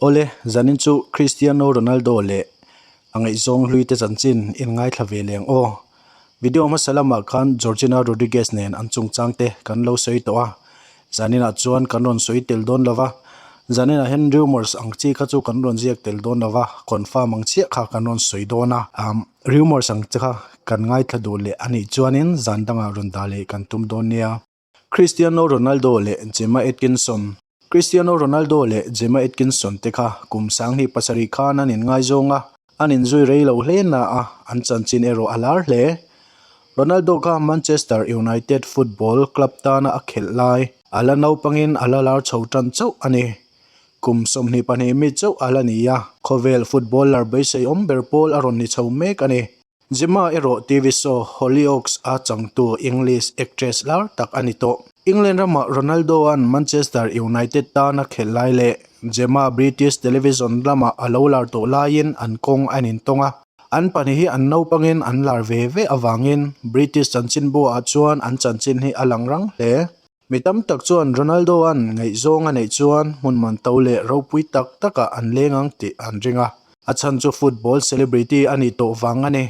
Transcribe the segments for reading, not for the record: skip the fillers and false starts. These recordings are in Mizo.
Awle, zanin chu Cristiano Ronaldo leh a ngaihzawng hlui te chanchin in ngaithla ve leng aw. Video hmasa lamah khan Georgina Rodriguez nen an chungchang te kan lo sawi tawh a, zaninah chuan kan rawn sawi tel dawn lo va, zaninah hian rumours ang chi kha chu kan rawn ziak tel dawn lo va, confirm ang chiah kha kan rawn sawi dawn a. Rumours ang che kha kan ngaithla duh leh a nih chuanin zan dangah rawn dah leh kan tum dawn nia. Cristiano Ronaldo leh Gemma Atkinson Cristiano Ronaldo leh Gemma Atkinson te kha kum sanghnih pasarih khan an inngaizawng a, an inzui rei lo hle na a, an chanchin erawh a lar hle. Ronaldo kha Manchester United football club tana a khelh lai a la naupangin a la lar chho tan chauh a ni. Kum 22 mi chauh a la ni a, khawvel footballer beisei awm ber pawl a rawn ni chho mek a ni. Gemma erawh TV show Hollyoaks a changtu English actress lar tak a ni tawh. England ramah Ronaldo-a'n Manchester United tana khelh lai leh Gemma British television lamah a lo lar tawh laiin an kawng an intawng a. An pahnih hi an naupangin an lar ve ve avangin British chanchinbu-ah chuan an chanchin hi a lang rang hle. Mi tam tak chuan Ronaldo-a'n ngaihzawng a neih chuan hmun man to leh ropui tak takah an leng ang tih an ring a, a chhan chu football celebrity a nih tawh vang a ni.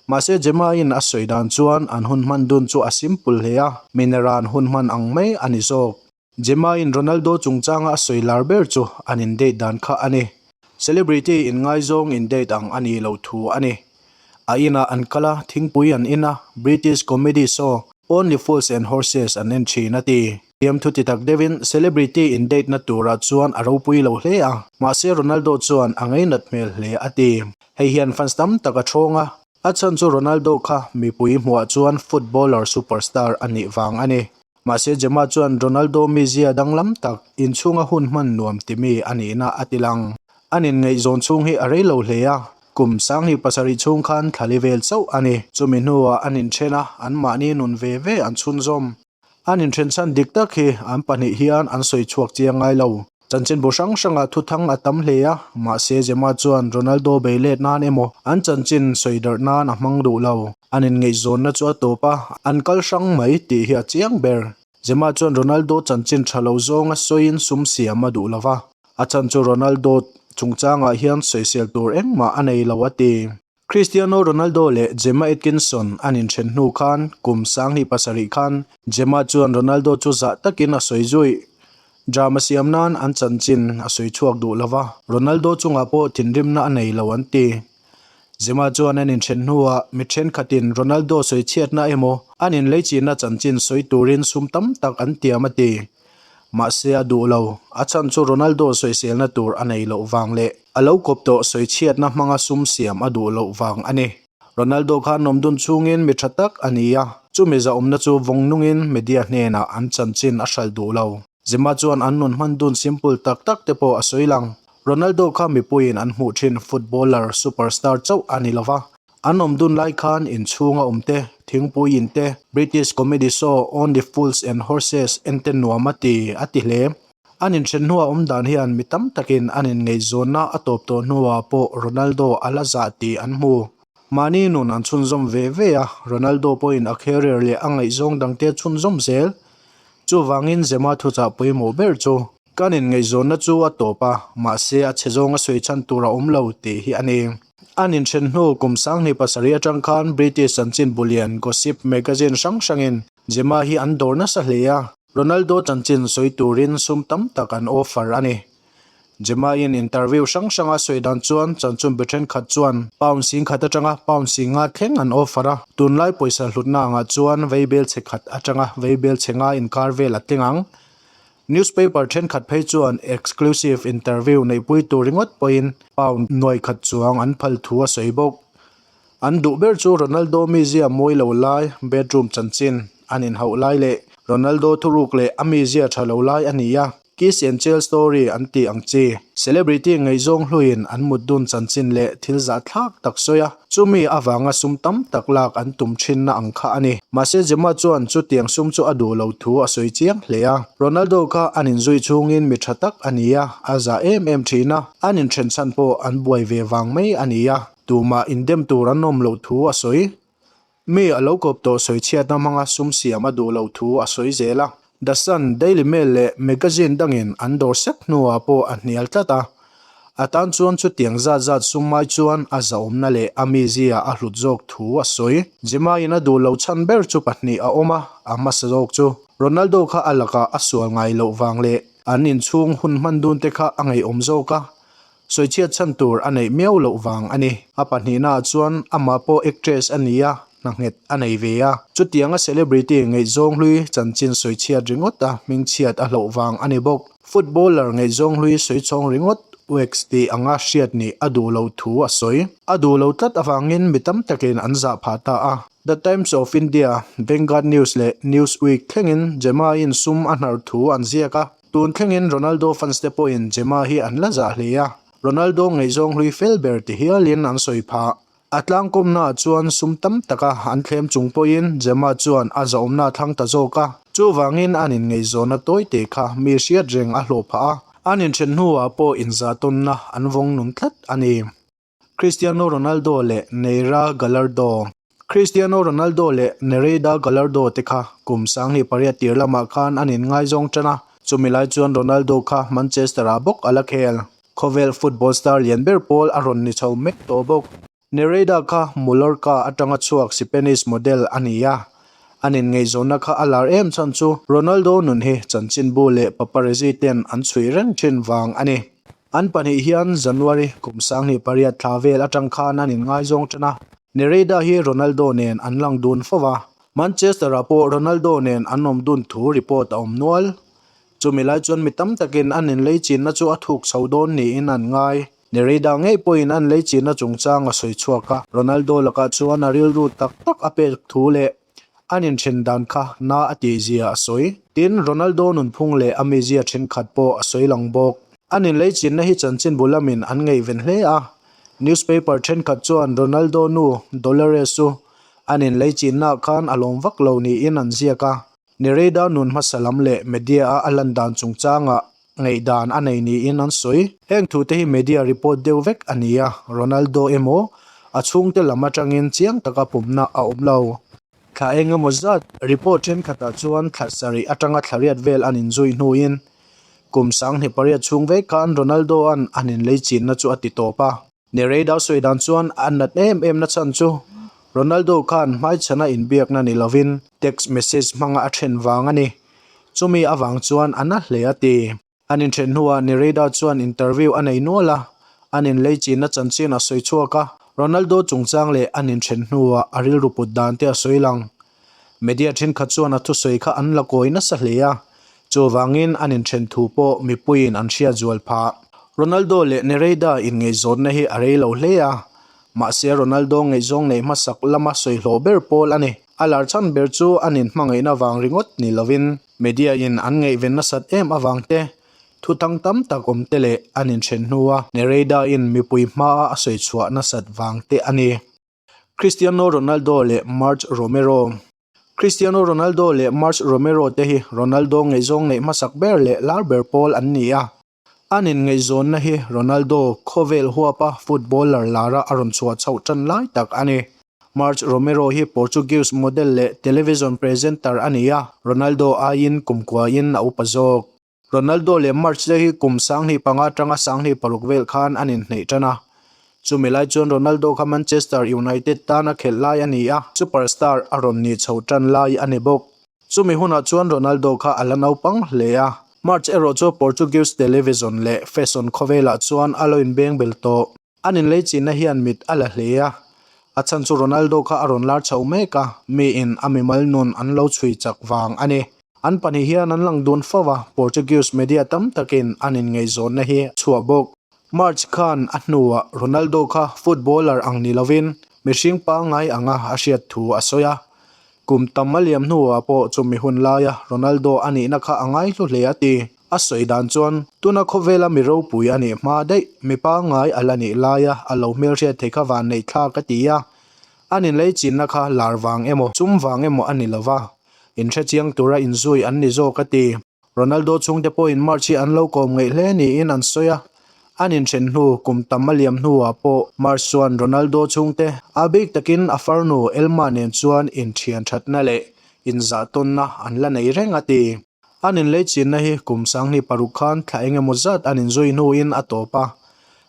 Mahse Gemma-in a sawi dan chuan an hun hman dun chu a simple hle a, mineran hun hman ang mai a ni zawk. Gemma-in Ronaldo chungchanga a sawi lar ber chu an in date dan kha a ni. Celebrity inngaizawng in date ang a nih loh thu a ni. A inah an kal a, thingpui an in a, British comedy show Only Fools and Horses an en thin a ti. Thiamthu ti tak deuhin celebrity in date na turah chuan a ropui lo hle a, mahse Ronaldo chuan a ngainat hmel hle a ti. Hei hian fans tam tak a thawng a, a chhan chu Ronaldo kha mipui hmuah chuan footballer superstar a nih vang a ni. Mahse Gemma chuan Ronaldo mizia danglam tak, inchhunga hun hman nuam timi a nihna a ti lang. An inngaihzawn chhung hi a rei lo hle a, kum 27 chhung khan thla li vel chauh a ni. Chumi hnuah an inthen a, anmahni nun ve ve an chhunzawm. An inthen chhan dik tak hi an pahnih hian an sawi chhuak chiang ngai lo. Chanchinbu hrang hrangah thuthang a tam hle a, mahse Gemma chuan Ronaldo bei let nan emaw an chanchin sawi darh nan a hmang duh lo. An inngaihzawnna chu a tawp a, an kal hrang mai tih hi a chiang ber. Gemma chuan Ronaldo chanchin tha lo zawnga sawiin sum siam a duh lo va, a chhan chu Ronaldo chungchangah hian sawisel tur engmah a nei lo a ti. Cristiano Ronaldo leh Gemma Atkinson an inthen hnu khan kum 27 khan Gemma chuan Ronaldo chu zah takin a sawi zui. Drama siam nan an chanchin a sawi chhuak duh lo va, Ronaldo chungah pawh thinrimna a nei lo an ti. Gemma chuan an inthen hnuah mi thenkhatin Ronaldo sawi chhiatna emaw an inleichina chanchin sawi turin sum tam tak an tiam a ti. Mahse a duh lo, a chhan chu Ronaldo sawiselna tur a nei loh vang leh a lo kawp tawh sawichhiatna hmanga sum siam a duh loh vang a ni. Ronaldo kha nawm dun chhungin mi tha tak a ni a, chumi zahawmna chu vawng nungin media hnenah an chanchin a hralh duh lo. Gemma chuan an nun hman dun simple tak tak te pawh a sawi lang. Ronaldo kha mipuiin an hmuh thin footballer superstar chauh a ni lova, An awm dun lai khan inchhunga awm te, thingpui in te, British comedy show Only Fools and Horses en te nuam a ti, a ti hle. An inthen hnua awm dan hian mi tam takin an inngaihzawnna a tawp tawh hnuah pawh Ronaldo a la zah tih an hmu. Mahni nun an chhunzawm ve ve a, Ronaldo pawhin a career leh a ngaihzawng dangte a chhunzawm zel. Chuvangin Gemma thuchah pawimawh ber chu Kan inngaihzawnna chu a tawp a, mahse a chhe zawnga sawi chhan tur a awm lo tih hi a ni. An inthen hnu kum 27 atang khan British chanchin bulian gossip magazine hrang hrangin Gemma hi an dawr nasa hle a, Ronaldo chanchin sawi turin sum tam tak an offer a ni. Gemma-in interview hrang hranga sawi dan chuan chanchin bu thenkhat chuan pound 10,000 atanga pound 5,000 thleng an offer a, tunlai pawisa hlutna angah chuan veibel chhe khat atanga veibel chhe nga inkar vel a tling ang. Newspaper thenkhat phei chuan exclusive interview neihpui tur ringawt pawhin pound nuai khat chuang an phal thu a sawi bawk. An duh ber chu Ronaldo mizia mawi lo lai, bedroom chanchin, an inhauh lai leh Ronaldo thuruk leh a mizia tha lo lai a ni a. Kiss and Tell story an tih ang chi. Celebrity ngaihzawng hluiin an mut dun chanchin leh thil zahthlak tak sawi a, chumi avanga sum tam tak lak an tum thinna ang kha a ni. Mahse Gemma chuan chutiang sum chu a duh lo thu a sawi chiang hle a. Ronaldo kha an inzui chhungin mi tha tak a ni a, a zah em em thin a, an inthen chhan pawh an buai ve vang mai a ni a, tumah indem tur an awm loh thu a sawi. Mi a lo kawp tawh sawichhiatna hmanga sum siam a duh loh thu a sawi zel a. The Sun, Daily Mail leh magazine dangin an dawr sek hnuah pawh a hnial tlat a. A tan chuan chutiang zat zat sum ai chuan a zahawmna leh a mizia a hlut zawk thu a sawi. Gemma-in a duh lo chhan ber chu pahnih a awm a, a hmasa zawk chu Ronaldo kha a lakah a sual ngai loh vang leh an inchhung hun hman dun te kha a ngeiawm zawk a, sawichhiat chhan tur a neih miau loh vang a ni. A pahnihnaah chuan amah pawh actress a ni a, hna nghet a nei ve a. Chutianga celebrity ngaihzawng hlui chanchin sawichhiat ringawt a hmingchhiat a hlauh vang a ni bawk. Footballer ngaihzawng hlui sawi chhawng ringawt Wex tih anga hriat nih a duh loh thu a sawi. A duh lo tlat avangin mi tam takin an zah phah ta a. The Times of India, Vanguard News leh Newsweek thlengin Gemma-in sum a hnar thu an ziak a. Tun thlengin Ronaldo fans te pawhin Gemma hi an la zah hle a. Ronaldo ngaihzawng hlui fel ber ti hialin an sawi phah. A tlangkawmnaah chuan sum tam taka an thlem chung pawhin Gemma chuan a zahawmna a thlang ta zawk a. Chuvangin an inngaihzawnna tawi te kha mi hriat reng a hlawh phah a, an inthen hnuah pawh inzahtawnna an vawng nun tlat a ni. Cristiano Ronaldo leh Neira Gallardo Cristiano Ronaldo leh Nereida Gallardo te kha kum 2008 tir lamah khan an inngaizawng tan a, chumi lai chuan Ronaldo kha Manchester-ah bawk a la khel. Khawvel football star lian ber pawl a rawn ni chho mek tawh bawk. Nereida kha Mallorca atanga chhuak Spanish model a ni a, an inngaihzawnna kha a lar em chhan chu Ronaldo nun hi chanchinbu leh paparazzi ten an chhui reng thin vang a ni. An pahnih hian January kum 2008 thla vel atang khan an inngaizawng tan a, Nereida hi Ronaldo nen an lang dun fo va, Manchester-ah pawh Ronaldo nen an awm dun thu report a awm nual. Chumi lai chuan mi tam takin an inlei chinna chu a thuk chho dawn niin an ngai. Nereida ngei pawhin an lei chinna chungchang a sawi chhuak a, Ronaldo lakah chuan a rilru tak tak a pek thu leh an inthen dan kha na a tih zia a sawi. Tin, Ronaldo nunphung leh a mizia thenkhat pawh a sawi lang bawk. An inlei chinna hi chanchinbu lamin an ngaihven hle a, newspaper thenkhat chuan Ronaldo nu Dolores chu an inlei chinnaah khan a lawm vak lo niin an ziak a. Nereida nun hmasa lam leh media-a a lan dan chungchangah ngaihdan a nei niin an sawi. Heng thute hi media report deuh vek a ni a, Ronaldo emaw a chhungte lam atangin chiang taka pumna a awm lo. Thla eng emaw zat report thenkhatah chuan thla sarih atanga thla riat vel an inzui hnuin kum 2008 chhung vek khan Ronaldo-a'n an inlei chinna chu a ti tawp a. Nereida sawi dan chuan a nat em em na chhan chu Ronaldo khan hmaichhana inbiakna ni lovin text message hmanga a then vang a ni. Chumi avang chuan a na hle a ti. An inthen hnuah Nereida chuan interview a nei nual a, an inlei chinna chanchin a sawi chhuak a, Ronaldo chungchang leh an inthen hnuah a rilru put dan te a sawi lang. Media thenkhat chuan a thusawi kha an la kawi nasa hle a, chuvangin an inthen thu pawh mipuiin an hriat zual phah. Ronaldo leh Nereida inngaihzawnna hi a rei lo hle a, mahse Ronaldo ngaihzawng neih hmasak lama sawi hlawh ber pawl a ni. A lar chhan ber chu an inhmangaihna vang ringawt ni lovin media in an ngaihven nasat em avang te, thutang tam tak awm te leh an inthen hnua Nereida in mipui hmaa a sawi chhuah nasat vang te a ni. Cristiano Ronaldo leh Marc Romero Cristiano Ronaldo leh Marc Romero te hi Ronaldo ngaihzawng neih hmasak ber leh lar ber pawl an ni a. An inngaihzawnna hi Ronaldo khawvel huapa footballer lara a rawn chhuah chhoh tan lai tak a ni. Marc Romero hi Portuguese model leh television presenter a ni a, Ronaldo aiin kumkuain a upa zawk. Ronaldo leh March te hi kum 2005 atanga 2006 vel khan an inhneih tan a. Chumi lai chuan Ronaldo kha Manchester United tana khelh lai a ni a, superstar a rawn nih chho tan lai a ni bawk. Chumi hunah chuan Ronaldo kha a la naupang hle a, March erawh chu Portuguese television leh fashion khawvelah chuan a lo inbeng bel tawh. An inlei chinna hian mit a la hle a, a chhan chu Ronaldo kha a rawn lar chho mek a, miin a mimal nun an lo chhui chak vang a ni. An pahnih hian an lang dun fo a, Portuguese media tam takin an inngaihzawnna hi a chhuah bawk. March khan a hnuah Ronaldo kha footballer ang ni lovin mihring pangngai anga a hriat thu a sawi a, Kum tam a liam hnuah pawh chumi hun laia Ronaldo a nihna kha a ngaihlu hle a ti. A sawi dan chuan, tuna khawvela mi ropui a nih hma daih, mi pangngai a la nih laia a lo hmelhriat thei kha van neih thlak a ti a. An inlei chinna kha lar vang emaw, chum vang emaw a ni lo va, inhrechiang tura inzui an ni zawk a ti. Ronaldo chhungte pawhin March hi an lo kawm ngeih hle niin an sawi a, an inthen hnu kum tam a liam hnuah pawh March chuan Ronaldo chhungte a bik takin a farnu Elma nen chuan inthian thatna leh inzahtawnna an la nei reng a ti. An inlei chinna hi kum 2006 khan thla eng emaw zat an inzui hnuin a tawp a.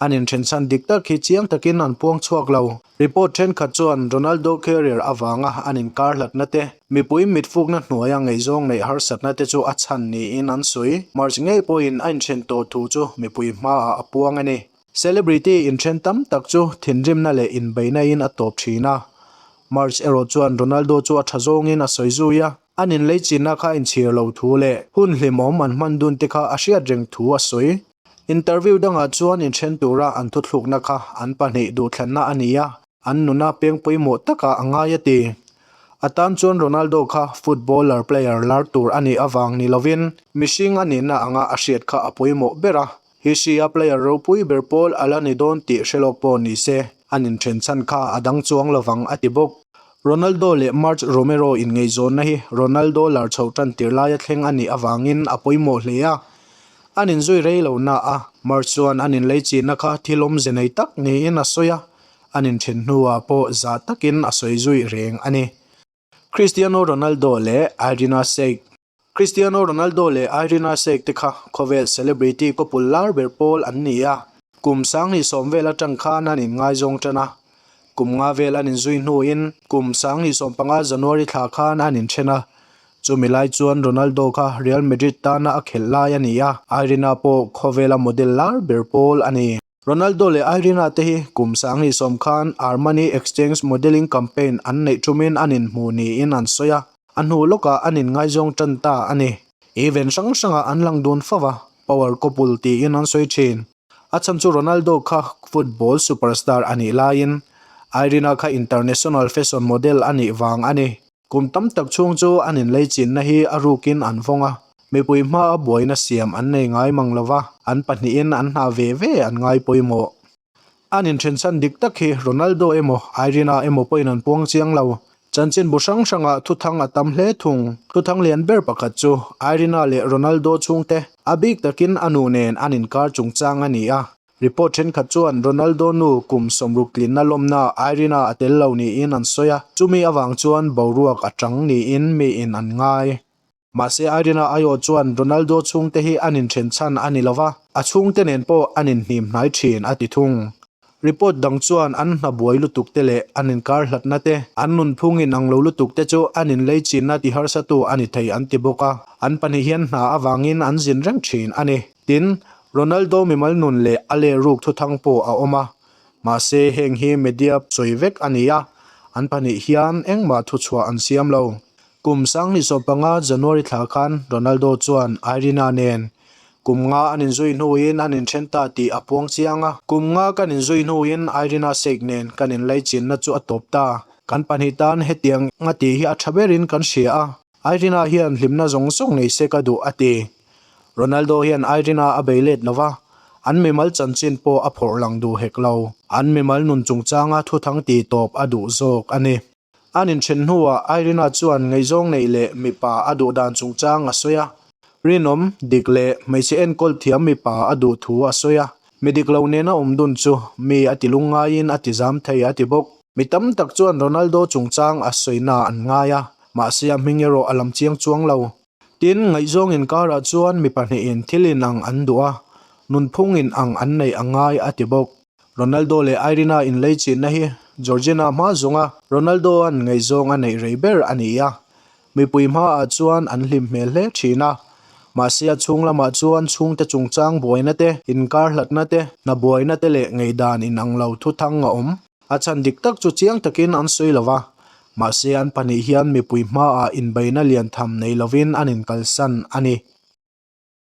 An inthen chhan dik tak hi chiang takin an puang chhuak lo. Report thenkhat chuan Ronaldo career avanga an inkar hlatna te, mipui mitfukna hnuaia ngaihzawng neih harsatna te chu a chhan niin an sawi. March ngei pawhin a inthen tawh thu chu mipui hmaah a puang a ni. Celebrity inthen tam tak chu thinrimna leh inbeihna in a tawp thin a. March erawh chuan Ronaldo chu a tha zawngin a sawi zui a. An inlei chinna kha inchhir lo thu leh hun hlimawm an hman dun te kha a hriat reng thu a sawi. Interview dangah chuan inthen tura an thuthlukna kha an pahnih duhthlanna a ni a, an nuna peng pawimawh takah a ngai a ti. A tan chuan Ronaldo kha footballer player lar tur a nih avang ni lovin mihring a nihna anga a hriat kha a pawimawh ber a, history-a player ropui ber pawl a la ni dawn tih hre lawk pawh ni se an inthen chhan kha a dang chuang lovang a ti bawk. Ronaldo leh Marc Romero inngaihzawnna hi Ronaldo lar chhoh tan tir laia thleng a nih avangin a pawimawh hle a, An inzui rei lo na a, March chuan an inlei chinna kha thil awmze nei tak niin a sawi a, an inthen hnuah pawh zah takin a sawi zui reng a ni. Cristiano Ronaldo leh Irina Shayk Cristiano Ronaldo leh Irina Shayk te kha khawvel celebrity kawpul lar ber pawl an ni a, kum 2010 vel atang khan an inngaizawng tan a, Kum nga vel an inzui hnuin kum 2015 January thla khan an inthen a, chumi lai chuan Ronaldo kha Real Madrid tana a khelh lai a ni a, Irina pawh khawvela model lar ber pawl a ni. Ronaldo leh Irina te hi kum 2010 khan Armani Exchange modelling campaign an neih thumin an inhmu niin an sawi a, a hnu lawkah an inngaizawng tan ta a ni. Event hrang hrangah an lang dun fo va, power couple tiin an sawi thin. A chhan chu Ronaldo kha football superstar a nih laiin Irina kha international fashion model a nih vang a ni. Kum tam tak chhung chu an inlei chinna hi a rukin an vawng a, mipui hmaa buaina siam an nei ngai mang lo va, an pahnihin an hna ve ve an ngai pawimawh. An inthen chhan dik tak hi Ronaldo emaw Irina emaw pawhin an puang chiang lo. Chanchinbu hrang hrangah thuthang a tam hle thung. Thuthang lian ber pakhat chu Irina leh Ronaldo chhungte a bik takin a nu nen an inkar chungchang a ni a. Report thenkhat chuan Ronaldo nu kum 60 tlinna lawmna Irina a tel lo niin an sawi a, chumi avang chuan boruak a tang niin miin an ngai. Mahse Irina aiawh chuan Ronaldo chhungte hi an inthen chhan a ni lova, a chhungte nen pawh an inhnim hnai thin a ti thung. Report dang chuan an hna buai lutuk te leh an inkar hlatna te, an nunphung inang lo lutuk te chu an inlei chinna ti harsatu a ni thei an ti bawk a, an pahnih hian hna avangin an zin reng thin a ni. Tin, Ronaldo mimal nun leh a leh ruk thuthang pawh a awm a, mahse heng hi media sawi vek a ni a, an pahnih hian engmah thuchhuah an siam lo. Kum 2015 January thla khan Ronaldo chuan Irina nen kum nga an inzui hnuin an inthen ta tih a puang chiang a. Kum nga kan inzui hnuin Irina Shayk nen kan inlaichinna chu a tawp ta. Kan pahnih tan hetiang nga tih hi a tha berin kan hria a. Irina hian hlimna zawng zawng nei se ka duh a ti. Ronaldo hian Irina a bei let lo va, an mimal chanchin pawh a phawrh lang duh hek lo. An mimal nun chungchanga thuthang tih tawp a duh zawk a ni. An inthen hnuah Irina chuan ngaihzawng neih leh mipa a duh dan chungchang a sawi a. Rinawm, dik leh hmeichhe enkawl thiam mipa a duh thu a sawi a. Mi dik lo nena awm dun chu mi a ti lung ngaiin a ti zam thei a ti bawk. Mi tam tak chuan Ronaldo chungchang a sawina an ngai a, mahse a hming erawh a lam chiang chuang lo. Tin, ngaihzawng inkarah chuan mi pahnihin thil inang an duh a, nunphung inang an neih a ngai a ti bawk. Ronaldo leh Irina inlei chinna hi Georgina hma zawnga Ronaldo-a'n ngaihzawng a neih rei ber a ni a, mipui hmaah chuan an hlim hmel hle thin a. Mahse a chhung lamah chuan chhungte chungchang buaina te, inkar hlatna te, hna buaina te leh ngaihdan inang lo thuthang a awm. A chhan dik tak chu chiang takin an sawi lo va, mahse an pahnih hian mipui hmaah inbeihna lian tham nei lovin an inkalsan a ni.